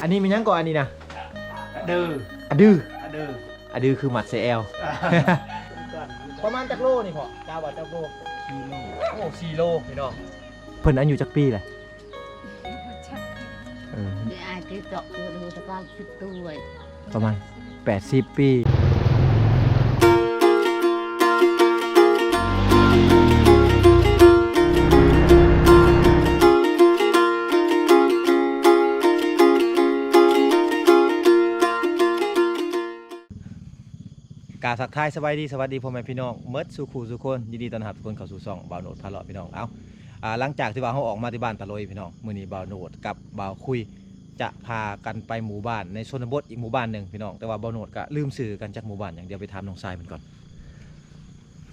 ອັນນີ້ແມ່ນຫຍັງເກາະ ອັນນີ້ນະ? ອະດື ອະດື ອະດື ອະດືຄືມັດໃສ່ແອວ. ປະມານຈັກໂລນີ້ພໍ່? ກະວ່າຈັກໂລ? ສີ່ໂລ. ໂອ້ ສີ່ໂລພີ່ນ້ອງ. ເພິ່ນອາຍຸຈັກປີແຫຼະ? ເອີ ອາດຈະເຈາະເກີດຮູ້ແຕ່ເກົ້າສິບໂຕ. ປະມານແປດສິບປີ. ກາບທັກທາຍສະບາຍດີ ສະຫວັດດີພໍ່ແມ່ພີ່ນ້ອງໝົດສູ່ຄູ່ສູ່ຄົນ. ຍິນດີຕ້ອນຮັບທຸກຄົນເຂົ້າສູ່ຊ່ອງບ່າວໂນດພາເລາະພີ່ນ້ອງ. ເອົາ ອ່າ ຫຼັງຈາກທີ່ວ່າເຮົາອອກມາແຕ່ບ້ານຕາໂລຍພີ່ນ້ອງ, ມື້ນີ້ບ່າວໂນດກັບບ່າວຄຸຍຈະພາກັນໄປໝູ່ບ້ານໃນຊົນນະບົດອີກໝູ່ບ້ານໜຶ່ງພີ່ນ້ອງ. ແຕ່ວ່າບ່າວໂນດກະລືມຊື່ກັນຈັກໝູ່ບ້ານຫຍັງ, ດຽວໄປຖາມນ້ອງຊາຍເພິ່ນກ່ອນ.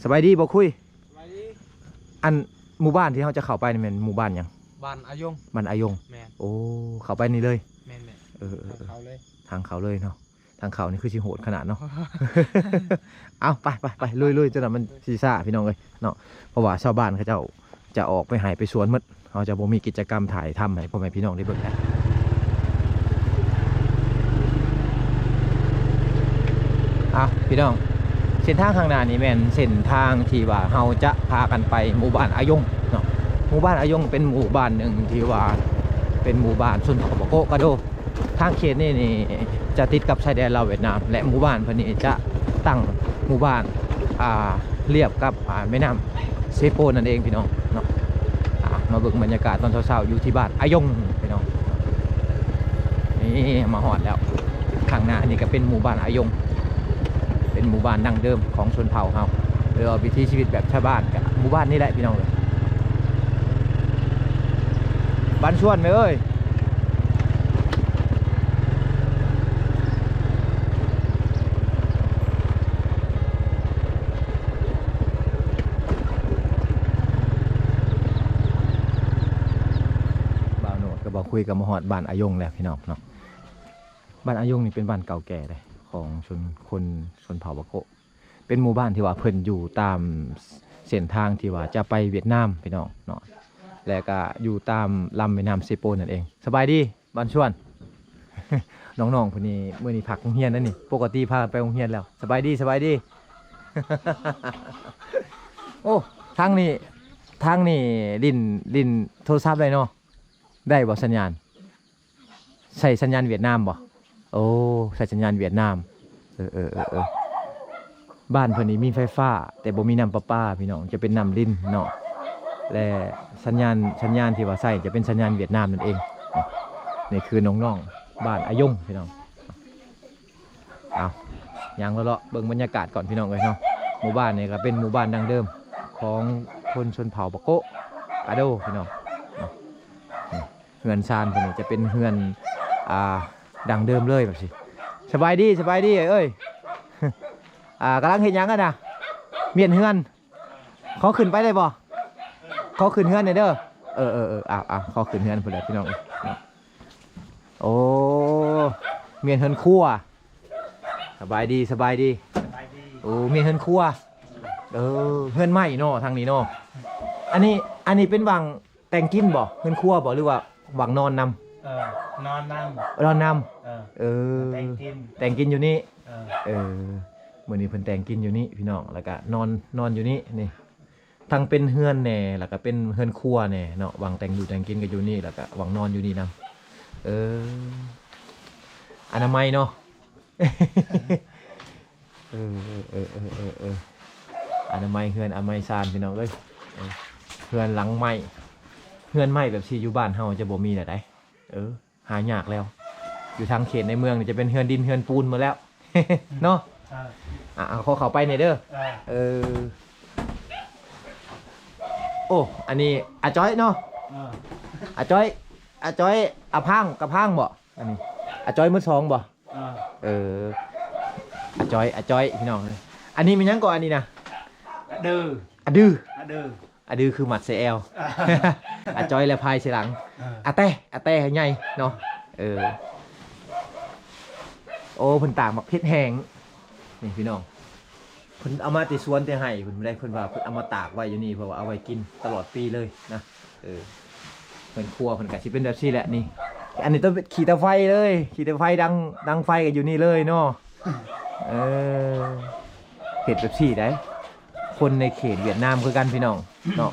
ສະບາຍດີບ່າວຄຸຍ. ສະບາຍດີ. ອັນ ໝູ່ບ້ານທີ່ເຮົາຈະເຂົ້າໄປນີ້ແມ່ນໝູ່ບ້ານຫຍັງ? ບ້ານອາຍົງ. ບ້ານອາຍົງ. ແມ່ນ. ໂອ້ ເຂົ້າໄປນີ້ເລີຍ? ແມ່ນໆ. ເອີໆ ທາງເຂົ້າເລີຍ ທາງເຂົ້າເລີຍເນາະ. ທາງເຂົ້ານີ້ຄືຊິໂຫດຂະໜາດເນາະ. ເອົາ ໄປໆໆ ລຸຍໆ ຈັ່ງນັ້ນມັນຊິຊ້າພີ່ນ້ອງເອີຍເນາະ. ເພາະວ່າຊາວບ້ານເຂົາເຈົ້າຈະອອກໄປໄຮ່ໄປສວນໝົດ, ເຮົາຈະບໍ່ມີກິດຈະກຳຖ່າຍທຳໃຫ້ພໍ່ແມ່ພີ່ນ້ອງໄດ້ເບິ່ງນະ. ເອົາ ພີ່ນ້ອງ ເສັ້ນທາງຂ້າງໜ້ານີ້ແມ່ນເສັ້ນທາງທີ່ວ່າເຮົາຈະພາກັນໄປໝູ່ບ້ານອາຍົງເນາະ. ໝູ່ບ້ານອາຍົງເປັນໝູ່ບ້ານໜຶ່ງທີ່ວ່າເປັນໝູ່ບ້ານຊົນເຜົ່າປາໂກະກະໂດ. ທາງເຂດນີ້ນີ້ຈະຕິດກັບຊາຍແດນລາວຫວຽດນາມ ແລະ ໝູ່ບ້ານເພິ່ນນີ້ຈະຕັ້ງໝູ່ບ້ານ ອ່າ ລຽບກັບ ອ່າ ແມ່ນ້ຳເຊໂປນັ້ນເອງພີ່ນ້ອງເນາະ. ອ່າ ມາເບິ່ງບັນຍາກາດຕອນເຊົ້າໆຢູ່ທີ່ບ້ານອາຍົງພີ່ນ້ອງ. ນີ້ມາຮອດແລ້ວ, ຂ້າງໜ້ານີ້ກະເປັນໝູ່ບ້ານອາຍົງ, ເປັນໝູ່ບ້ານດັ້ງເດີມຂອງຊົນເຜົ່າເຮົາ ຫຼືວ່າວິຖີຊີວິດແບບຊາວບ້ານກະໝູ່ບ້ານນີ້ແຫຼະພີ່ນ້ອງເອີຍ. ບ້ານຊວນແມ່ເອີຍ. ບ່າວໂນດກັບບ່າວຄຸຍກໍມາຮອດບ້ານອາຍົງແລ້ວພີ່ນ້ອງເນາະ. ບ້ານອາຍົງນີ້ເປັນບ້ານເກົ່າແກ່ເດ້ ຂອງຊົນ ຄົນຊົນເຜົ່າປາໂກະ. ເປັນໝູ່ບ້ານທີ່ວ່າເພິ່ນຢູ່ຕາມເສັ້ນທາງທີ່ວ່າຈະໄປຫວຽດນາມພີ່ນ້ອງເນາະ ແລະກະຢູ່ຕາມລຳແມ່ນ້ຳເຊໂປນັ້ນເອງ. ສະບາຍດີ ບ້ານຊວນ. ນ້ອງໆ ຜູ້ນີ້ມື້ນີ້ພັກໂຮງຮຽນນະນີ້, ປົກກະຕິພາກັນໄປໂຮງຮຽນແລ້ວ. ສະບາຍດີ ສະບາຍດີ. ໂອ້ ທາງນີ້ ທາງນີ້ຫຼິ້ນ ຫຼິ້ນໂທລະສັບໄດ້ເນາະ? ໄດ້ບໍ່ສັນຍານ? ໃຊ້ສັນຍານຫວຽດນາມບໍ່? ໂອ້ ໃຊ້ສັນຍານຫວຽດນາມ. ເອີໆໆ ບ້ານເພິ່ນນີ້ມີໄຟຟ້າ ແຕ່ບໍ່ມີນ້ຳປະປາພີ່ນ້ອງ, ຈະເປັນນ້ຳລິນເນາະ ແລະ ສັນຍານ ສັນຍານທີ່ວ່າໃຊ້ຈະເປັນສັນຍານຫວຽດນາມນັ້ນເອງ. ນີ້ຄືນ້ອງໆ ບ້ານອາຍົງພີ່ນ້ອງ. ເອົາ ຍ່າງເລາະໆ ເບິ່ງບັນຍາກາດກ່ອນພີ່ນ້ອງເອີຍເນາະ. ໝູ່ບ້ານນີ້ກໍເປັນໝູ່ບ້ານດັ້ງເດີມຂອງຄົນຊົນເຜົ່າປາໂກະກະໂດພີ່ນ້ອງເນາະ. ເຮືອນຊານເພິ່ນນີ້ຈະເປັນເຮືອນ ອ່າ ດັ້ງເດີມເລີຍແບບຊີ້. ສະບາຍດີ ສະບາຍດີເອີຍ. ອ່າ ກຳລັງເຮັດຫຍັງຫັ້ນນະ? ມ້ຽນເຮືອນ. ຂໍຂຶ້ນໄປໄດ້ບໍ່? ຂໍຂຶ້ນເຮືອນແດ່ເດີ. ເອີໆໆ ເອົາໆ ຂໍຂຶ້ນເຮືອນພຸ້ນແຫຼະພີ່ນ້ອງ. ໂອ້ ມ້ຽນເຮືອນຄົວ. ສະບາຍດີ ສະບາຍດີ. ໂອ້ ມ້ຽນເຮືອນຄົວ. ເອີ ເຮືອນໄມ້ເນາະ ທາງນີ້ເນາະ. ອັນນີ້ ອັນນີ້ເປັນຫວ່າງ ແຕ່ງກິນບໍ່? ເຮືອນຄົວບໍ່ ຫຼືວ່າຫວ່າງນອນນຳ? ເອີ ນອນນຳ ນອນນຳ. ເອີ ເອີ ແຕ່ງກິນ ແຕ່ງກິນຢູ່ນີ້. ເອີ ເອີ ມື້ນີ້ເພິ່ນແຕ່ງກິນຢູ່ນີ້ພີ່ນ້ອງ ແລ້ວກະນອນ ນອນຢູ່ນີ້. ນີ້ທັງເປັນເຮືອນແດ່ ແລ້ວກະເປັນເຮືອນຄົວແດ່ເນາະ, ຫວ່າງແຕ່ງຢູ່ແຕ່ງກິນກໍຢູ່ນີ້ ແລ້ວກະຫວ່າງນອນຢູ່ນີ້ນຳ. ເອີ ອະນາໄມເນາະ. ເອີ ເອີ ອະນາໄມເຮືອນ ອະນາໄມຊານພີ່ນ້ອງເອີຍ. ເອີ ເຮືອນຫຼັງໄມ້ ເຮືອນໄມ້ແບບຊີ້ຢູ່ບ້ານເຮົາຈະບໍ່ມີແລ້ວໃດ໋. ເອີ ຫາຍາກແລ້ວ, ຢູ່ທາງເຂດໃນເມືອງນີ້ຈະເປັນເຮືອນດິນເຮືອນປູນໝົດແລ້ວເນາະ. ເອີ ອ່າ ຂໍເຂົ້າໄປແດ່ເດີ. ເອີ ເອີ ໂອ້ ອັນນີ້ອາຈ້ອຍເນາະ. ເອີ ອາຈ້ອຍ ອາຈ້ອຍ ອາພາງ ກະພາງບໍ່? ອັນນີ້ອາຈ້ອຍມືສອງບໍ່? ເອີ ເອີ ອາຈ້ອຍ ອາຈ້ອຍ ພີ່ນ້ອງ. ອັນນີ້ແມ່ນຫຍັງເກາະ ອັນນີ້ນະ? ອະດື ອະດື ອະດື ອະດືຄືມັດໃສ່ແອວ. ອາຈ້ອຍແລ້ວພາຍໃສ່ຫຼັງ. ເອີ ອາແຕ ອາແຕໃຫ້ໃຫຍ່ເນາະ. ເອີ ໂອ້ ເພິ່ນຕາກໝາກເຜັດແຫ້ງນີ້ພີ່ນ້ອງ. ເພິ່ນເອົາມາແຕ່ສວນແຕ່ໄຮ່ພຸ້ນໄດ໋. ເພິ່ນວ່າເພິ່ນເອົາມາຕາກໄວ້ຢູ່ນີ້ ເພາະວ່າເອົາໄວ້ກິນຕະຫຼອດປີເລີຍນະ. ເອີ ເຮືອນຄົວເພິ່ນກະຊິເປັນແບບຊີ້ແຫຼະນີ້. ອັນນີ້ຕ້ອງເປັນຂີ້ຕາໄຟເລີຍ ຂີ້ຕາໄຟ ດັງ ດັງໄຟກັນຢູ່ນີ້ເລີຍເນາະ. ເອີ ເຮັດແບບຊີ້ໄດ໋ ຄົນໃນເຂດຫວຽດນາມຄືກັນພີ່ນ້ອງເນາະ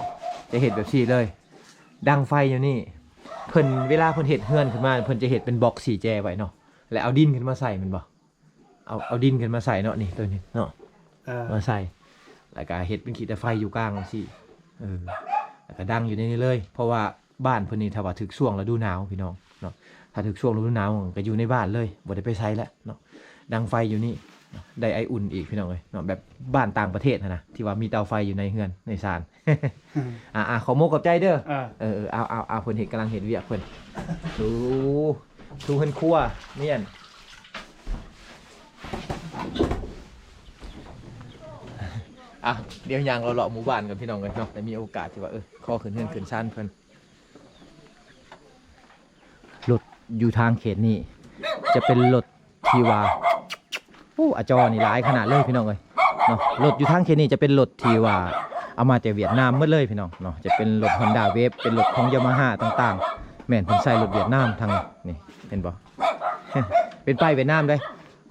ຈະເຮັດແບບຊີ້ເລີຍ ດັງໄຟຢູ່ນີ້. ເພິ່ນ ເວລາເພິ່ນເຮັດເຮືອນຂຶ້ນມາ ເພິ່ນຈະເຮັດເປັນບລັອກສີ່ແຈໄວ້ເນາະ ແລ້ວເອົາດິນຂຶ້ນມາໃສ່ແມ່ນບໍ່? ເອົາ ເອົາດິນຂຶ້ນມາໃສ່ເນາະ ນີ້ ໂຕນີ້ເນາະ ເອີ ມາໃສ່ ແລ້ວກະເຮັດເປັນຂີ້ຕາໄຟຢູ່ກາງຈັ່ງຊີ້ ເອີ ແລ້ວກະດັງຢູ່ໃນນີ້ເລີຍ ເພາະວ່າບ້ານເພິ່ນນີ້ ຖ້າວ່າຖືກຊ່ວງລະດູໜາວພີ່ນ້ອງເນາະ ຖ້າຖືກຊ່ວງລະດູໜາວກະຢູ່ໃນບ້ານເລີຍ ບໍ່ໄດ້ໄປໃສແລ້ວເນາະ. ດັງໄຟຢູ່ນີ້ ໄດ້ໄອອຸ່ນອີກພີ່ນ້ອງເອີຍເນາະ ແບບບ້ານຕ່າງປະເທດຫັ້ນນະ ທີ່ວ່າມີເຕົາໄຟຢູ່ໃນເຮືອນໃນຊານ. ອ່າໆ ຂໍໂມກຂອບໃຈເດີ. ເອີ ເອີ ເອີ ເອົາ ເອົາ ເອົາ ເພິ່ນເຮັດ ກຳລັງເຮັດວຽກເພິ່ນ. ໂອ້ ສູ່ເຮືອນຄົວ ແມ່ນ. ອ່ະ ດຽວຍ່າງເລາະໆໝູ່ບ້ານກ່ອນພີ່ນ້ອງເອີຍເນາະ ໄດ້ມີໂອກາດທີ່ວ່າ ເອີ ຂໍຂຶ້ນເຮືອນຂຶ້ນຊານເພິ່ນ. ລົດຢູ່ທາງເຂດນີ້ຈະເປັນລົດ ທີ່ວ່າ ໂອ້ ອາຈໍນີ້ຫຼາຍຂະໜາດເລີຍພີ່ນ້ອງເອີຍເນາະ. ລົດຢູ່ທາງເຂດນີ້ຈະເປັນລົດທີ່ວ່າເອົາມາແຕ່ຫວຽດນາມໝົດເລີຍພີ່ນ້ອງເນາະ ຈະເປັນລົດຮອນດ້າເວບ ເປັນລົດຂອງຢາມາຮ່າຕ່າງໆ ແມ່ນເພິ່ນໃຊ້ລົດຫວຽດນາມທາງນີ້ ເຫັນບໍ່ ເປັນປ້າຍຫວຽດນາມເດ້.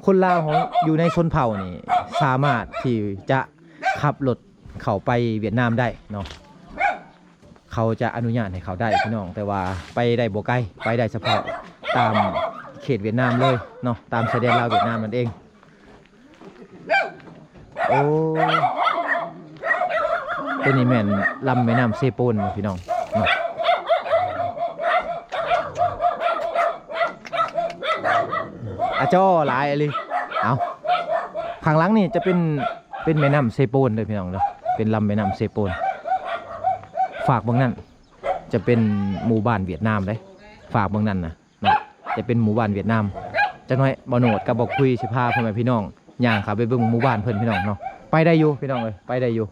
ຄົນລາວເຮົາຢູ່ໃນຊົນເຜົ່ານີ້ສາມາດທີ່ຈະຂັບລົດເຂົ້າໄປຫວຽດນາມໄດ້ເນາະ. ເຂົາຈະອະນຸຍາດໃຫ້ເຂົ້າໄດ້ພີ່ນ້ອງ ແຕ່ວ່າໄປໄດ້ບໍ່ໄກ ໄປໄດ້ສະເພາະຕາມເຂດຫວຽດນາມເລີຍເນາະ ຕາມຊາຍແດນລາວຫວຽດນາມນັ້ນເອງ. ໂອ້ ໂຕນີ້ແມ່ນລຳແມ່ນ້ຳເຊໂປນພີ່ນ້ອງເນາະ. ອາຈໍຫຼາຍອີ່ຫຼີ. ເອົາ ຂ້າງຫຼັງນີ້ຈະເປັນ ເປັນແມ່ນ້ຳເຊໂປນເດີພີ່ນ້ອງເດີ ເປັນລຳແມ່ນ້ຳເຊໂປນ. ຟາກເບື້ອງນັ້ນຈະເປັນໝູ່ບ້ານຫວຽດນາມເດ້ ຟາກເບື້ອງນັ້ນນະເນາະ ຈະເປັນໝູ່ບ້ານຫວຽດນາມ. ຈັກໜ້ອຍບ່າວໂນດກັບບ່າວຄຸຍຊິພາພໍ່ແມ່ພີ່ນ້ອງຍ່າງເຂົ້າໄປເບິ່ງໝູ່ບ້ານເພິ່ນພີ່ນ້ອງເນາະ. ໄປໄດ້ຢູ່ພີ່ນ້ອງເອີຍ ໄປໄດ້ຢູ່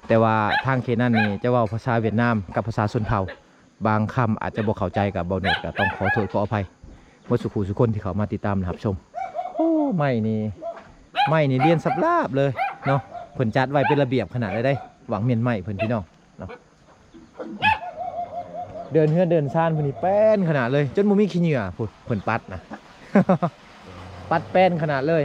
ແຕ່ວ່າທາງເຂດນັ້ນນີ້ຈະເວົ້າພາສາຫວຽດນາມກັບພາສາຊົນເຜົ່າ ບາງຄຳອາດຈະບໍ່ເຂົ້າໃຈ ກັບບ່າວໂນດກະຕ້ອງຂໍໂທດຂໍອະໄພໝົດສູ່ຄູ່ສູ່ຄົນທີ່ເຂົ້າມາຕິດຕາມ ແລະ ຮັບຊົມ. ໂອ້ ໄມ້ນີ້ ໄມ້ນີ້ລຽນສັບລາບເລີຍເນາະ ເພິ່ນຈັດໄວ້ເປັນລະບຽບຂະໜາດເລີຍເດ້. ຫວ່າງມ້ຽນໄມ້ເພິ່ນພີ່ນ້ອງເນາະ ເດີ່ນເຮືອນເດີ່ນຊານເພິ່ນນີ້ແປ້ນຂະໜາດເລີຍ ຈົນບໍ່ມີຂີ້ເຫຍື້ອພຸ້ນ ເພິ່ນປັດນະ ປັດແປ້ນຂະໜາດເລີຍ.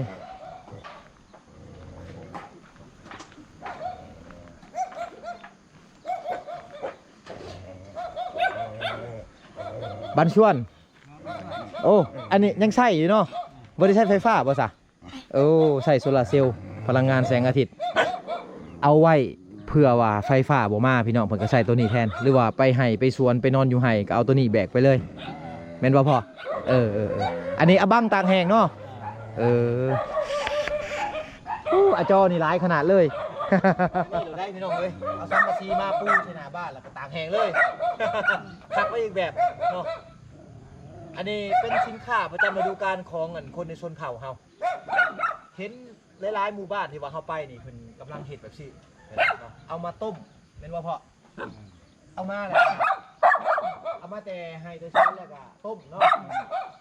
ບັນຊວນ ໂອ້ ອັນນີ້ຍັງໃຊ້ຢູ່ເນາະ ບໍ່ໄດ້ໃຊ້ໄຟຟ້າບໍ່ຊະ? ໂອ້ ໃຊ້ໂຊລາເຊວ ພະລັງງານແສງອາທິດ ເອົາໄວ້ເພື່ອວ່າໄຟຟ້າບໍ່ມາພີ່ນ້ອງ ເພິ່ນກໍໃຊ້ໂຕນີ້ແທນ ຫຼືວ່າໄປໄຮ່ໄປສວນ ໄປນອນຢູ່ໄຮ່ກໍເອົາໂຕນີ້ແບກໄປເລີຍ ແມ່ນບໍ່ພໍ່? ເອີໆໆ ອັນນີ້ອະບັງຕາກແຫ້ງເນາະ. ເອີ ໂອ້ ອາຈໍນີ້ຫຼາຍຂະໜາດເລີຍ ນີ້ເລີຍໄດ້ພີ່ນ້ອງເອີຍ ເອົາສັງກະສີມາປູໃສ່ໜ້າບ້ານ ແລ້ວກໍຕາກແຫ້ງເລີຍ ຄັກໄວ້ອີກແບບເນາະ. ອັນນີ້ເປັນສິນຄ້າປະຈຳລະດູການຂອງອັນຄົນໃນຊົນເຜົ່າເຮົາ ເຫັນຫຼາຍໆໝູ່ບ້ານທີ່ວ່າເຮົາໄປນີ້ ເພິ່ນກຳລັງເຮັດແບບຊີ້ເນາະ ເອົາມາຕົ້ມ ແມ່ນບໍ່ພໍ່? ເອົາມາແລ້ວ ເອົາມາແຕ່ໄຮ່ແຕ່ສວນແລ້ວກະຕົ້ມເນາະ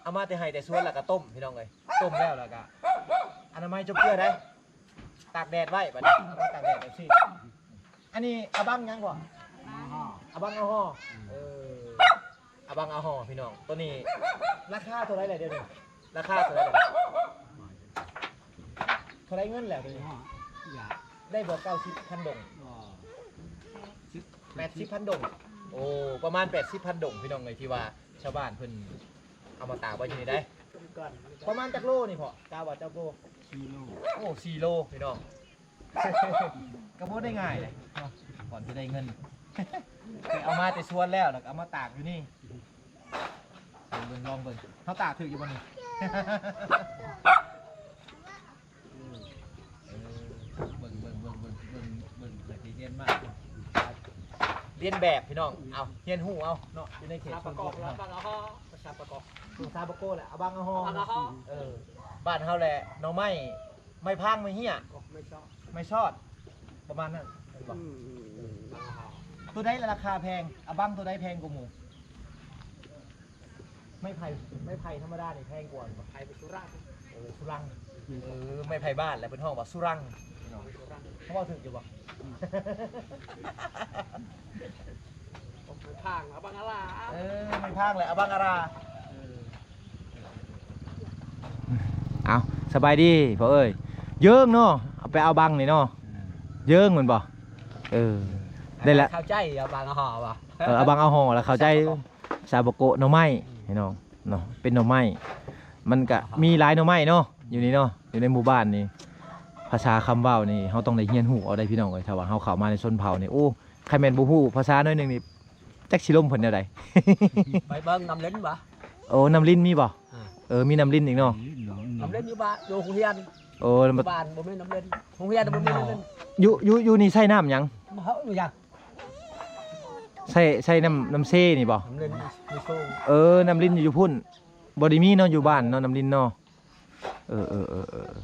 ເອົາມາແຕ່ໄຮ່ແຕ່ສວນແລ້ວກະຕົ້ມພີ່ນ້ອງເອີຍ ຕົ້ມແລ້ວແລ້ວກະອະນາໄມຈົບເຈື່ອໄດ້ ຕາກແດດໄວ້ ບັດນີ້ເອົາມາຕາກແດດແບບຊີ້. ອັນນີ້ອາບັງຫຍັງພໍ່? ອາບັງອາຫໍ່ ເອີ ອາບັງອາຫໍ່ພີ່ນ້ອງ ໂຕນີ້ລາຄາເທົ່າໃດແຫຼະດຽວນີ້? ລາຄາເທົ່າໃດແຫຼະ? ເທົ່າໃດເງິນແຫຼະໂຕນີ້? ໄດ້ບໍ່ ເກົ້າສິບພັນດົງ? ແປດສິບພັນດົງ ໂອ້ ປະມານແປດສິບພັນດົງພີ່ນ້ອງເອີຍ ທີ່ວ່າຊາວບ້ານເພິ່ນເອົາມາຕາກໄວ້ຢູ່ນີ້ໄດ໋. ປະມານຈັກໂລນີ້ພໍ່? ກະວ່າຈັກໂລ? ສີ່ໂລ ໂອ້ ສີ່ໂລພີ່ນ້ອງ ກໍບໍ່ໄດ້ງ່າຍເດ້ເນາະ ກ່ອນຊິໄດ້ເງິນ ໄປເອົາມາແຕ່ສວນແລ້ວ ແລ້ວກໍເອົາມາຕາກຢູ່ນີ້ ເບິ່ງ ລອງເບິ່ງ ເຮົາຕາກຖືກຢູ່ບໍ່ນີ້? ເອີ ເບິ່ງ ເບິ່ງ ເບິ່ງ ເບິ່ງ ເບິ່ງ ເບິ່ງ ເບິ່ງ ເບິ່ງ ລຽນແບບພີ່ນ້ອງ ເອົາ ຮຽນຮູ້ເອົາເນາະ ຢູ່ໃນເຂດຊົນນະບົດເນາະ ພາສາປະກອບ ພາສາປະໂກແຫຼະ ອາບັງອາຫໍ່ ເອີ ບ້ານເຮົາແຫຼະ ໜໍ່ໄມ້ ໄມ້ພາງ ໄມ້ເຫ້ຍ ໄມ້ຊອດ ໄມ້ຊອດ ປະມານນັ້ນແມ່ນບໍ່? ອືມ ເອີ ໂຕໃດລາຄາແພງ? ອາບັງໂຕໃດແພງກວ່າໝູ່? ໄມ້ໄຜ່ ໄມ້ໄຜ່ທຳມະດານີ້ແພງກວ່າບໍ່? ໄຜ່ເປັນສຸລັງ ເອີ ສຸລັງ ເອີ ໄມ້ໄຜ່ບ້ານແຫຼະ ເພິ່ນຮ້ອງວ່າສຸລັງ ເຮົາເວົ້າຖືກຢູ່ບໍ່? ອືມ ໄມ້ພາງ ອາບັງອາລາ ເອີ ໄມ້ພາງແຫຼະ ອາບັງອາລາ ເອົ້າ ສະບາຍດີພໍ່ເອີຍ. ເຢິງເນາະ ເອົາໄປເອົາບັງນີ້ເນາະ. ເຢິງແມ່ນບໍ່? ເອີ ໄດ້ລະ ເຂົ້າໃຈ ເອົາບັງເອົາຫໍ່ບໍ່? ເອີ ເອົາບັງເອົາຫໍ່ລະເຂົ້າໃຈສາບະໂກະ ໜໍ່ໄມ້ ພີ່ນ້ອງເນາະ. ເປັນໜໍ່ໄມ້ ມັນກະມີຫຼາຍໜໍ່ໄມ້ເນາະ ຢູ່ນີ້ເນາະ ຢູ່ໃນໝູ່ບ້ານນີ້. ພາສາຄຳເວົ້ານີ້ ເຮົາຕ້ອງໄດ້ຮຽນຮູ້ເອົາໄດ໋ພີ່ນ້ອງເອີຍ. ຖ້າວ່າເຮົາເຂົ້າມາໃນຊົນເຜົ່ານີ້ ໂອ້ ຄັນແມ່ນບໍ່ຮູ້ພາສາໜ້ອຍໜຶ່ງນີ້ ຈັກຊິລົມເພິ່ນແນວໃດ. ໄປເບິ່ງນ້ຳລິນບໍ່? ໂອ້ ນ້ຳລິນມີບໍ່? ເອີ ມີນ້ຳລິນອີກເນາະ. ນ້ຳລິນຢູ່ບ້ານ ຢູ່ໂຮງຮຽນ. ໂອ້ ບ້ານບໍ່ມີນ້ຳລິນ ໂຮງຮຽນບໍ່ມີນ້ຳລິນ. ຢູ່ ຢູ່ ຢູ່ນີ້ໃຊ້ນ້ຳຫຍັງ? ເຮົາຢູ່ຫຍັງ ໃຊ້ ໃຊ້ນ້ຳ ນ້ຳເຊນີ້ບໍ່? ນ້ຳລິນຢູ່ ເອີ ນ້ຳລິນຢູ່ພຸ້ນ ບໍ່ໄດ້ມີເນາະ ຢູ່ບ້ານເນາະ ນ້ຳລິນເນາະ. ເອີ ເອີ ເອີ ເອີ ເອີ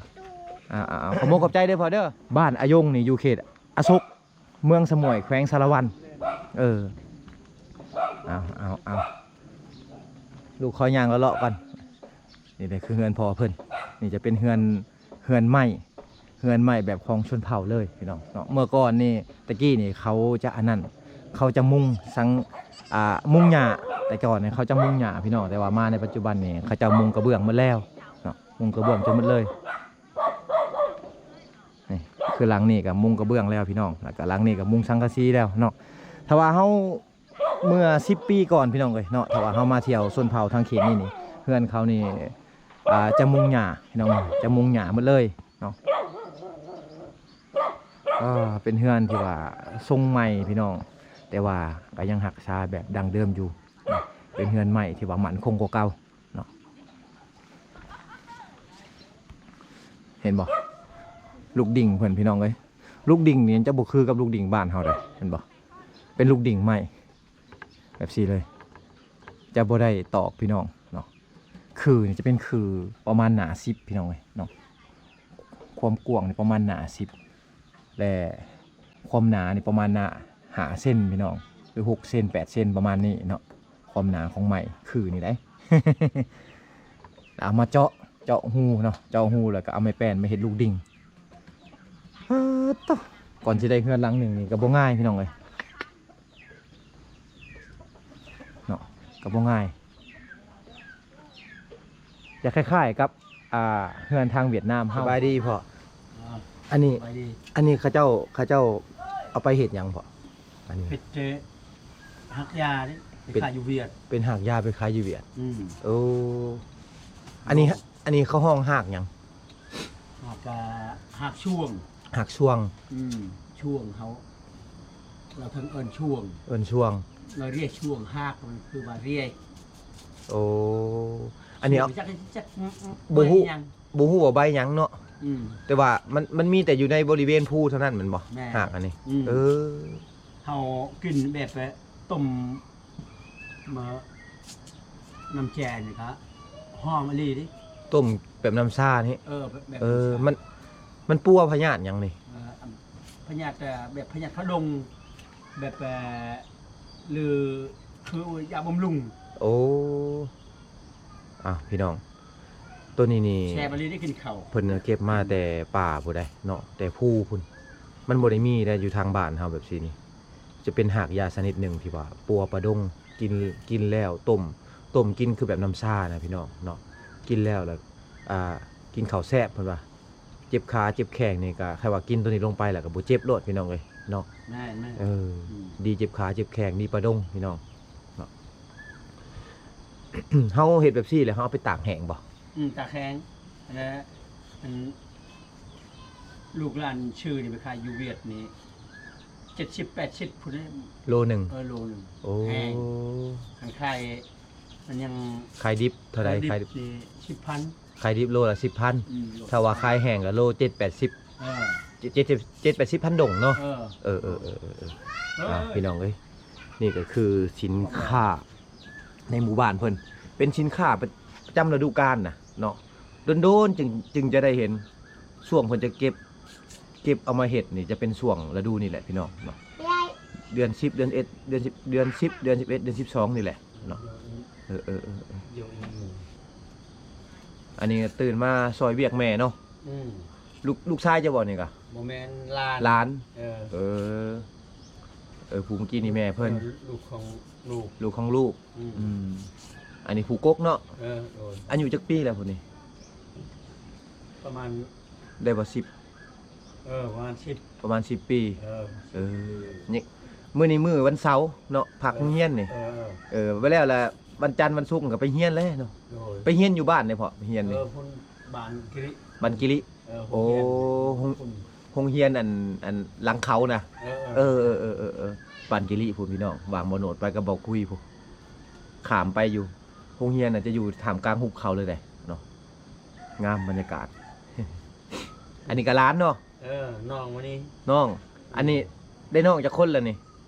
ເອົາ ເອົາ ເອົາ ຂອບມຸກຂອບໃຈເດີພໍ່ເດີ. ບ້ານອາຍົງນີ້ຢູ່ເຂດອະສົກ ເມືອງສະໝວຍ ແຂວງສາລະວັນ. ເອີ ເອົາ ເອົາ ເອົາ ລູກຂໍຍ່າງເລາະໆກ່ອນ. ນີ້ແຫຼະຄືເຮືອນພໍ່ເພິ່ນ ນີ້ຈະເປັນເຮືອນ ເຮືອນໄມ້ ເຮືອນໄມ້ແບບຂອງຊົນເຜົ່າເລີຍພີ່ນ້ອງເນາະ. ເມື່ອກ່ອນນີ້ ແຕ່ກີ້ນີ້ເຂົາຈະອັນນັ້ນ ເຂົາຈະມຸງສັງ ອ່າ ມຸງຫຍ້າ. ແຕ່ກ່ອນນີ້ເຂົາຈະມຸງຫຍ້າພີ່ນ້ອງ ແຕ່ວ່າມາໃນປັດຈຸບັນນີ້ເຂົາເຈົ້າມຸງກະເບື້ອງໝົດແລ້ວເນາະ ມຸງກະເບື້ອງຈົນໝົດເລີຍ. ນີ້ຄືຫຼັງນີ້ກະມຸງກະເບື້ອງແລ້ວພີ່ນ້ອງ ແລ້ວກະຫຼັງນີ້ກະມຸງສັງກະສີແລ້ວເນາະ. ຖ້າວ່າເຮົາ ເມື່ອສິບປີກ່ອນພີ່ນ້ອງເອີຍເນາະ ຖ້າວ່າເຮົາມາທ່ຽວຊົນເຜົ່າທາງເຂດນີ້ນີ້ ເຮືອນເຂົານີ້ ອ່າ ຈະມຸງຫຍ້າພີ່ນ້ອງ ຈະມຸງຫຍ້າໝົດເລີຍເນາະ. ອ່າ ເປັນເຮືອນທີ່ວ່າຊົງໃໝ່ພີ່ນ້ອງ ແຕ່ວ່າກໍຍັງຮັກສາແບບດັ້ງເດີມຢູ່ເນາະ. ເປັນເຮືອນໄມ້ທີ່ວ່າໝັ້ນຄົງກວ່າເກົ່າເນາະ. ເຫັນບໍ່ ລູກດິ່ງເພິ່ນພີ່ນ້ອງເອີຍ. ລູກດິ່ງນີ້ຈະບໍ່ຄືກັບລູກດິ່ງບ້ານເຮົາເດ້ ເຫັນບໍ່? ເປັນລູກດິ່ງໄມ້ ແບບຊີ້ເລີຍ ຈະບໍ່ໄດ້ຕອກພີ່ນ້ອງເນາະ. ຂື່ນີ້ຈະເປັນຂື່ປະມານໜ້າສິບພີ່ນ້ອງເອີຍເນາະ. ຄວາມກວ້າງນີ້ປະມານໜ້າສິບ ແລະ ຄວາມໜານີ້ປະມານໜ້າຫ້າເຊັນພີ່ນ້ອງ ຫຼື ຫົກເຊັນ ແປດເຊັນ ປະມານນີ້ເນາະ. ຄວາມໜາຂອງໄມ້ຂື່ນີ້ໄດ໋. ເອົາມາເຈາະ ເຈາະຮູເນາະ ເຈາະຮູແລ້ວກໍເອົາໄມ້ແປ້ນມາເຮັດລູກດິ່ງ. ປາດໂທ້ ກ່ອນຊິໄດ້ເຮືອນຫຼັງໜຶ່ງນີ້ກໍບໍ່ງ່າຍພີ່ນ້ອງເອີຍ. ເນາະ ກໍບໍ່ງ່າຍ ຈະຄ້າຍໆກັບ ອ່າ ເຮືອນທາງຫວຽດນາມເຮົາ. ສະບາຍດີພໍ່. ອ່າ ອັນນີ້ ສະບາຍດີ. ອັນນີ້ເຂົາເຈົ້າ ເຂົາເຈົ້າເອົາໄປເຮັດຫຍັງພໍ່? ອັນນີ້ເຮັດແຕ່ຮາກຢາເດ້ ໄປຂາຍຢູ່ຫວຽດ. ເປັນຮາກຢາໄປຂາຍຢູ່ຫວຽດ. ອືມ ໂອ້ ອັນນີ້ ອັນນີ້ເຂົາຮ້ອງຮາກຫຍັງ? ຮາກ ຮາກຊ່ວງ. ຮາກຊ່ວງ. ອືມ ຊ່ວງເຮົາ ລາວເຖິງເອີ້ນຊ່ວງ ເອີ້ນຊ່ວງ ລາວເອີ້ນຊ່ວງ ຮາກມັນຄືວ່າເຣຍ. ໂອ້ ອັນນີ້ເອົາ ບໍ່ຮູ້ ບໍ່ຮູ້ວ່າໃບຫຍັງເນາະ. ອືມ ແຕ່ວ່າມັນ ມັນມີແຕ່ຢູ່ໃນບໍລິເວນພູເທົ່ານັ້ນແມ່ນບໍ່? ແມ່ນ ຮາກອັນນີ້. ອືມ ເອີ ເຮົາກິນແບບຕົ້ມ ມາ ນ້ຳແຈ່ນີ້ກະຫອມອີ່ຫຼີເດ້ ຕົ້ມແບບນ້ຳຊານີ້. ເອີ ແບບ ເອີ ນ້ຳຊາ ມັນ ມັນປົວພະຍາດຫຍັງນີ້? ເອີ ພະຍາດ ແບບພະຍາດຂະດົງ ແບບ ຫຼື ຄືຢາບຳລຸງ. ໂອ້ ອ້າວ ພີ່ນ້ອງ ໂຕນີ້ນີ້ ແຊບອີ່ຫຼີໄດ້ກິນເຂົ້າ ເພິ່ນເກັບມາແຕ່ປ່າພຸ້ນໃດ໋ເນາະ ແຕ່ພູພຸ້ນ. ມັນບໍ່ໄດ້ມີໃດ໋ຢູ່ທາງບ້ານເຮົາແບບຊີ້ນີ້. ຈະເປັນຮາກຢາຊະນິດໜຶ່ງທີ່ວ່າປົວປະດົງ ກິນ ກິນແລ້ວຕົ້ມ ຕົ້ມກິນຄືແບບນ້ຳຊານະພີ່ນ້ອງເນາະ. ກິນແລ້ວລະ ອ່າ ກິນເຂົ້າແຊບເພິ່ນວ່າ. ເຈັບຂາເຈັບແຂ້ງນີ້ກະ ໃຜວ່າກິນໂຕນີ້ລົງໄປລະກະບໍ່ເຈັບໂລດພີ່ນ້ອງເອີຍເນາະ. ແມ່ນໆ ເອີ ອືມ ດີເຈັບຂາເຈັບແຂ້ງ ດີປະດົງພີ່ນ້ອງເນາະ. ເຮົາເຮັດແບບຊີ້ແລ້ວເຮົາເອົາໄປຕາກແຫ້ງບໍ່? ອືມ ຕາກແຫ້ງ ແລ້ວອັນ ລູກຫຼານຊື້ນີ້ໄປຂາຍຢູ່ຫວຽດນີ້ ເຈັດສິບແປດສິບພຸ້ນເດ້ ໂລໜຶ່ງ. ເອີ ໂລໜຶ່ງ. ໂອ້ ແພງ ຄັນຂາຍ ມັນຍັງ ຂາຍດິບເທົ່າໃດ? ຂາຍດິບ ຂາຍດິບນີ້ສິບພັນ. ຂາຍດິບໂລລະສິບພັນ. ອືມ ໂລ ຖ້າວ່າຂາຍແຫ້ງລະໂລເຈັດແປດສິບ. ເອີ ເຈັດ ເຈັດ ເຈັດແປດສິບພັນດົງເນາະ. ເອີ ເອີ ເອີ ເອີ ເອີ ເອີ ອ່າ ພີ່ນ້ອງເອີຍ ນີ້ກໍຄືສິນຄ້າໃນໝູ່ບ້ານເພິ່ນ ເປັນສິນຄ້າປະຈຳລະດູການນະເນາະ. ໂດນໆຈຶ່ງ ຈຶ່ງຈະໄດ້ເຫັນ ຊ່ວງເພິ່ນຈະເກັບ ເກັບເອົາມາເຮັດນີ້ຈະເປັນຊ່ວງລະດູນີ້ແຫຼະພີ່ນ້ອງເນາະ. ເດືອນສິບ ເດືອນເອັດ ເດືອນສິບ ເດືອນສິບ ເດືອນສິບເອັດ ເດືອນສິບສອງນີ້ແຫຼະເນາະ. ເອີ ເອີ ເອີ ເອີ ອັນນີ້ຕື່ນມາຊ່ອຍວຽກແມ່ເນາະ. ອືມ ລູກ ລູກຊາຍເຈົ້າບໍ່ນີ້ກະ? ບໍ່ແມ່ນ ຫຼານ ຫຼານ. ເອີ ເອີ ເອີ ຜູ້ເມື່ອກີ້ນີ້ແມ່ເພິ່ນ ເອີ ລູກຂອງລູກ ລູກຂອງລູກ. ອືມ ອືມ ອັນນີ້ຜູ້ກົກເນາະ. ເອີ ໂດຍ. ອາຍຸຈັກປີແລ້ວຜູ້ນີ້? ປະມານ ໄດ້ບໍ່ ສິບ ເອີ ປະມານສິບ ປະມານສິບປີ. ເອີ ເອີ ນີ້ ມື້ນີ້ມື້ວັນເສົາເນາະ ພັກໂຮງຮຽນນີ້. ເອີ ເອີ ໄວ້ແລ້ວລະ ວັນຈັນວັນສຸກກໍໄປຮຽນແລ້ວເນາະ. ໂດຍ ໄປຮຽນຢູ່ບ້ານນີ້ເພາະ ຮຽນນີ້ ເອີ ພຸ້ນ ບ້ານກິລິ ບ້ານກິລິ. ເອີ ໂອ້ ໂຮງຮຽນ ໂຮງ ພຸ້ນ ໂຮງຮຽນອັນ ອັນຫຼັງເຂົານະ. ເອີ ເອີ ເອີ ເອີ ເອີ ເອີ ບ້ານກິລິພຸ້ນພີ່ນ້ອງ ວາງບໍ່ໂນດໄປກັບເບົາຄຸຍພຸ້ນ ຂ້າມໄປຢູ່ ໂຮງຮຽນນະຈະຢູ່ທ່າມກາງຫຸບເຂົາເລີຍເດ້ເນາະ. ງາມບັນຍາກາດ. ອັນນີ້ກໍຫຼານເນາະ. ເອີ ນ້ອງມື້ນີ້ ນ້ອງ ອັນນີ້ ອືມ ໄດ້ນ້ອງຈັກຄົນລະນີ້?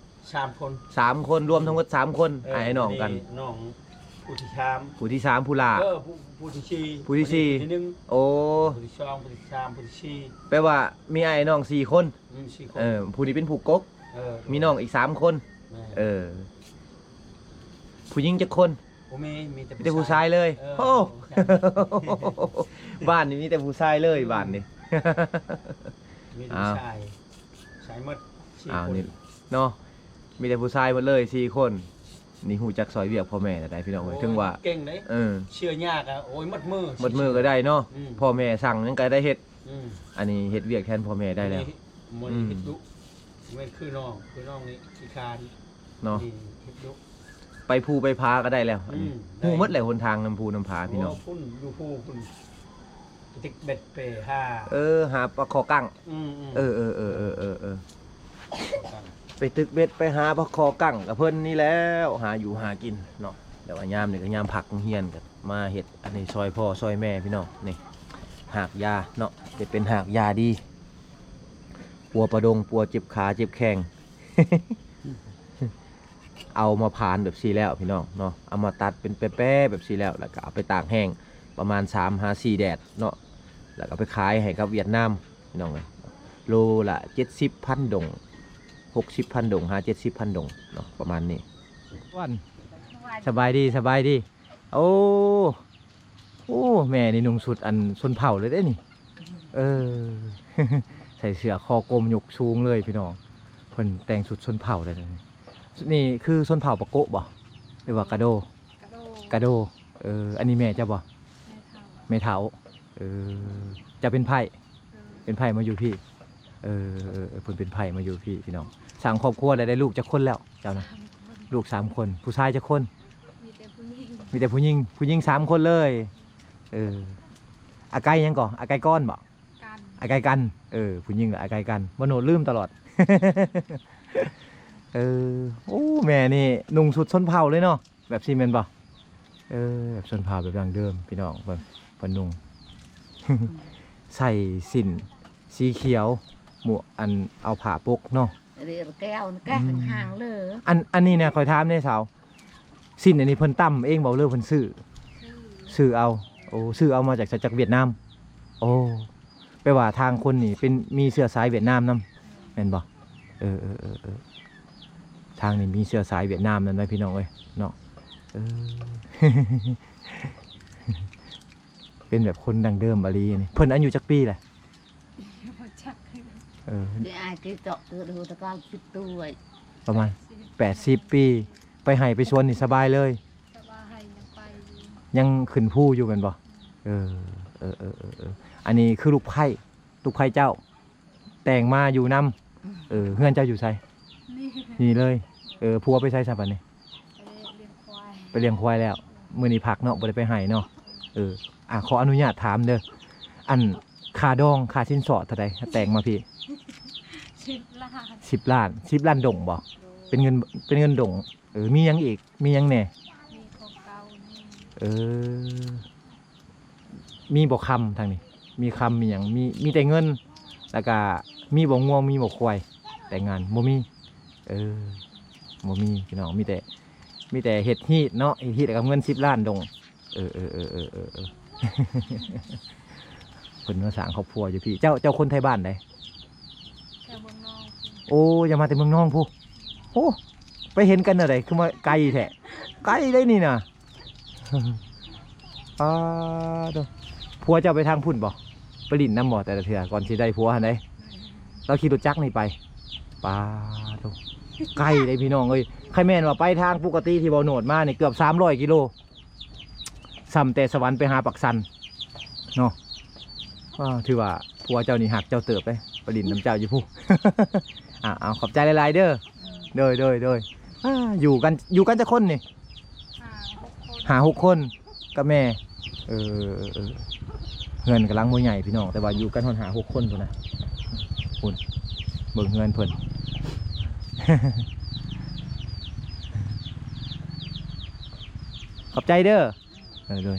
ສາມຄົນ ສາມຄົນ ລວມທັງໝົດສາມຄົນ. ເອີ ອ້າຍນ້ອງກັນ ນ້ອງຜູ້ທີສາມ ຜູ້ທີສາມ ຜູ້ຫຼ້າ. ເອີ ຜູ້ ຜູ້ທີສີ່ ຜູ້ທີສີ່ ຜູ້ທີໜຶ່ງ. ໂອ້ ຜູ້ທີສອງ ຜູ້ທີສາມ ຜູ້ທີສີ່. ແປວ່າມີອ້າຍນ້ອງສີ່ຄົນ. ອືມ ສີ່ຄົນ. ເອີ ຜູ້ນີ້ເປັນຜູ້ກົກ. ເອີ ມີນ້ອງອີກສາມຄົນ. ແມ່ນ. ເອີ ຜູ້ຍິງຈັກຄົນ? ບໍ່ມີ ມີແຕ່ ມີແຕ່ຜູ້ຊາຍເລີຍ. ເອີ ໂອ້ ຜູ້ຊາຍ ບ້ານນີ້ມີແຕ່ຜູ້ຊາຍເລີຍ ອືມ ບ້ານນີ້ ມີແຕ່ຜູ້ຊາຍ. ອ້າວ ຊາຍໝົດສີ່ ອ້າວ ຄົນ ນີ້ເນາະ ມີແຕ່ຜູ້ຊາຍໝົດເລີຍສີ່ຄົນ. ນີ້ຮູ້ຈັກຊ່ອຍວຽກພໍ່ແມ່ແລ້ວໃດ໋ພີ່ນ້ອງເອີຍ. ໂອ້ຍ ເຖິງວ່າເກັ່ງເດ້. ເອີ ເຊື່ອຍາກອະ ໂອ້ຍ ໝົດມື້ ໝົດມື້ກໍໄດ້ເນາະ. ອືມ ພໍ່ແມ່ສັ່ງຫຍັງກໍໄດ້ເຮັດ. ອືມ ອັນນີ້ເຮັດວຽກແທນພໍ່ແມ່ໄດ້ແລ້ວ. ມື້ນີ້ເຮັດດຸ ອືມ ແມ່ນຄືນ້ອງ ຄືນ້ອງນີ້ຂີ້ຄ້ານເນາະ. ນີ້ເຮັດດຸ ໄປພູໄປຜາກໍໄດ້ແລ້ວ. ອືມ ອັນນີ້ ໄດ້ ຮູ້ໝົດແຫຼະຫົນທາງນຳພູນຳຜາພີ່ນ້ອງ. ໂອ້ ພຸ້ນ ຢູ່ພູພຸ້ນ ໄປຕຶກເບັດ ໄປຫາ ເອີ ຫາປາຄໍກັ້ງ. ອືມໆ ເອີໆໆໆໆ ໄປຕຶກເບັດ ໄປຫາປາຄໍກັ້ງກັບເພິ່ນນີ້ແລ້ວ ຫາຢູ່ຫາກິນເນາະ. ແຕ່ວ່າຍາມນີ້ກໍຍາມພັກໂຮງຮຽນ ກໍມາເຮັດອັນນີ້ຊ່ອຍພໍ່ຊ່ອຍແມ່ພີ່ນ້ອງ. ນີ້ ຮາກຢາເນາະ ຈະເປັນຮາກຢາດີ ປົວປະດົງ ປົວເຈັບຂາເຈັບແຂ້ງ. ເອົາມາຜານແບບຊີ້ແລ້ວພີ່ນ້ອງເນາະ ເອົາມາຕັດເປັນແປໆແບບຊີ້ແລ້ວ ແລ້ວກໍເອົາໄປຕາກແຫ້ງປະມານສາມຫາສີ່ແດດເນາະ ແລ້ວກໍໄປຂາຍໃຫ້ກັບຫວຽດນາມພີ່ນ້ອງເອີຍ. ໂລລະເຈັດສິບພັນດົງ ຫົກສິບພັນດົງ ຫາເຈັດສິບພັນດົງເນາະ ປະມານນີ້. ສະບາຍດີ ສະບາຍດີ. ໂອ້ ໂອ້ ແມ່ນີ້ນຸ່ງຊຸດອັນຊົນເຜົ່າເລີຍເດ້ນີ້. ເອີ ໃສ່ເສື້ອຄໍກົມຍົກສູງເລີຍພີ່ນ້ອງ ເພິ່ນແຕ່ງຊຸດຊົນເຜົ່າເລີຍ. ນີ້ຄືຊົນເຜົ່າປາໂກະບໍ່ ຫຼືວ່າກະໂດ? ກະໂດ ກະໂດ. ເອີ ອັນນີ້ແມ່ເຈົ້າບໍ່? ແມ່ເຖົ້າ ແມ່ເຖົ້າ. ເອີ ເຈົ້າເປັນໃພ້? ເອີ ເປັນໃພ້ມາຢູ່ພີ້. ເອີ ເອີ ເອີ ເພິ່ນເປັນໃພ້ມາຢູ່ພີ້ພີ່ນ້ອງ. ສ້າງຄອບຄົວແລ້ວ ໄດ້ລູກຈັກຄົນແລ້ວເຈົ້ານະ? ສາມຄົນ ລູກສາມຄົນ. ຜູ້ຊາຍຈັກຄົນ? ມີແຕ່ຜູ້ຍິງ ມີແຕ່ຜູ້ຍິງ ຜູ້ຍິງສາມຄົນເລີຍ. ເອີ ອາໄກຫຍັງກໍ? ອາໄກກອນບໍ່? ກັນ ອາໄກກັນ. ເອີ ຜູ້ຍິງລະອາໄກກັນ ບໍ່ໂນດລືມຕະຫຼອດ. ເອີ ໂອ້ ແມ່ນີ້ນຸ່ງຊຸດຊົນເຜົ່າເລີຍເນາະ. ແບບຊີ້ແມ່ນບໍ່? ເອີ ແບບຊົນເຜົ່າແບບດັ້ງເດີມພີ່ນ້ອງ ເພິ່ນ ເພິ່ນນຸ່ງ ໃສ່ສິ້ນສີຂຽວ ໝວກ ອັນ ເອົາຜ້າປົກເນາະ. ເຣແກ້ວນະ ອືມ ຫາງເລີ. ອັນ ອັນນີ້ນະ ຂ້ອຍຖາມແດ່ສາວ ສິ້ນອັນນີ້ເພິ່ນຕ່ຳເອງບໍ່ ຫຼືເພິ່ນຊື້? ຊື້ ຊື້ເອົາ. ໂອ້ ຊື້ເອົາມາຈາກ ຈາກຫວຽດນາມ. ໂອ້ ແປວ່າທາງຄົນນີ້ເປັນ ມີເຊື້ອສາຍຫວຽດນາມນຳ ແມ່ນບໍ່? ເອີ ເອີ ເອີ ເອີ ທາງນີ້ມີເຊື້ອສາຍຫວຽດນາມນຳໄດ໋ພີ່ນ້ອງເອີຍເນາະ. ເອີ ເປັນແບບຄົນດັ້ງເດີມອີ່ຫຼີນີ້. ເພິ່ນອາຍຸຈັກປີແຫຼະ? ບໍ່ຈັກ. ເອີ ເດອາຍຕິເຈາະເກີດໂຫຕະການສິບຕົວ ປະມານແປດສິບປີ. ໄປໄຮ່ໄປສວນນີ້ສະບາຍເລີຍ? ແຕ່ວ່າໄຮ່ຍັງໄປຢູ່ ຍັງຂຶ້ນພູຢູ່ແມ່ນບໍ່? ເອີ ເອີ ເອີ ເອີ ເອີ ອັນນີ້ຄືລູກໃພ້ ລູກໃພ້ເຈົ້າ ແຕ່ງມາຢູ່ນຳ. ເອີ ເຮືອນເຈົ້າຢູ່ໃສ? ນີ້ ນີ້ເລີຍ. ເອີ ຜົວໄປໃສຊະບັດນີ້? ໄປລ້ຽງຄວາຍ ໄປລ້ຽງຄວາຍແລ້ວ. ມື້ນີ້ພັກເນາະ ບໍ່ໄດ້ໄປໄຮ່ເນາະ. ເອີ ອ່າ ຂໍອະນຸຍາດຖາມເດີ ອັນ ຄ່າດອງ ຄ່າສິນສອດເທົ່າໃດ ແຕ່ງມາພີ້? ສິບລ້ານ ສິບລ້ານ. ສິບລ້ານດົງບໍ່? ໂດຍ ເປັນເງິນ ເປັນເງິນດົງ. ເອີ ມີຫຍັງອີກ? ມີຫຍັງແດ່? ມີຂອງເກົ່ານີ້. ເອີ ມີບໍ່ຄຳທາງນີ້? ມີຄຳມີຫຍັງ? ມີ ມີແຕ່ເງິນ ແລ້ວກະມີບໍ່ງົວ ມີບໍ່ຄວາຍ? ແຕ່ງງານບໍ່ມີ. ເອີ ບໍ່ມີພີ່ນ້ອງ ມີແຕ່ ມີແຕ່ເຮັດຮີດເນາະ ເຮັດຮີດກັບເງິນສິບລ້ານດົງ. ເອີ ເອີ ເອີ ເອີ ເອີ ເອີ ເພິ່ນມາສ້າງຄອບຄົວຢູ່ພີ້. ເຈົ້າ ເຈົ້າຄົນໄທບ້ານໃດ? ແຖວເມືອງນອງ. ໂອ້ ຢ່າມາແຕ່ເມືອງນອງພຸ້ນ. ໂອ້ ໄປເຫັນກັນແນວໃດ ຄືມາໄກແທ້? ໄກເດ້ນີ້ນະ. ປາໂທ້ ຜົວເຈົ້າໄປທາງພຸ້ນບໍ່? ໄປຫຼິ້ນນຳບໍ່ແຕ່ລະເທື່ອ ກ່ອນຊິໄດ້ຜົວຫັ້ນໃດ? ລາວຂີ່ລົດຈັກນີ້ໄປ. ປາໂທ້ ໄກເດ້ພີ່ນ້ອງເອີຍ. ຄັນແມ່ນວ່າໄປທາງປົກກະຕິທີ່ເວົ້າໂນດມານີ້ ເກືອບສາມຮ້ອຍກິໂລ. ສ່ຳແຕ່ສະຫວັນໄປຫາປາກຊັນເນາະ. ອ້າວ ຖືວ່າຜົວເຈົ້ານີ້ຮັກເຈົ້າເຕີບເດ້ ໄປຫຼິ້ນນຳເຈົ້າຢູ່ພຸ້ນ. ອ້າວ ຂອບໃຈຫຼາຍໆເດີ. ໂດຍ ໂດຍ ໂດຍ. ອ້າ ຢູ່ກັນ ຢູ່ກັນຈັກຄົນນີ້? ຫ້າຫົກຄົນ ຫ້າຫົກຄົນກັບແມ່. ເອີ ເອີ ເຮືອນກຳລັງບໍ່ໃຫຍ່ພີ່ນ້ອງ ແຕ່ວ່າຢູ່ກັນຮອດຫ້າຫົກຄົນພຸ້ນນະ. ພຸ້ນ ເບິ່ງເຮືອນເພິ່ນ. ຂອບໃຈເດີ. ເອີ ໂດຍ.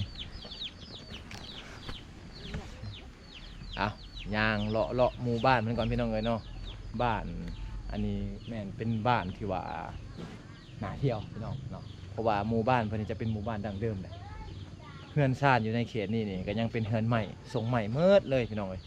ເອົາ ຍ່າງເລາະເລາະໝູ່ບ້ານເພິ່ນກ່ອນພີ່ນ້ອງເອີຍເນາະ. ບ້ານອັນນີ້ແມ່ນເປັນບ້ານທີ່ວ່າໜ້າທ່ຽວພີ່ນ້ອງເນາະ ເພາະວ່າໝູ່ບ້ານເພິ່ນນີ້ຈະເປັນໝູ່ບ້ານດັ້ງເດີມແຫຼະ. ເຮືອນຊານຢູ່ໃນເຂດນີ້ນີ້ກໍຍັງເປັນເຮືອນໄມ້ ຊົງໄມ້ໝົດເລີຍພີ່ນ້ອງເອີຍ.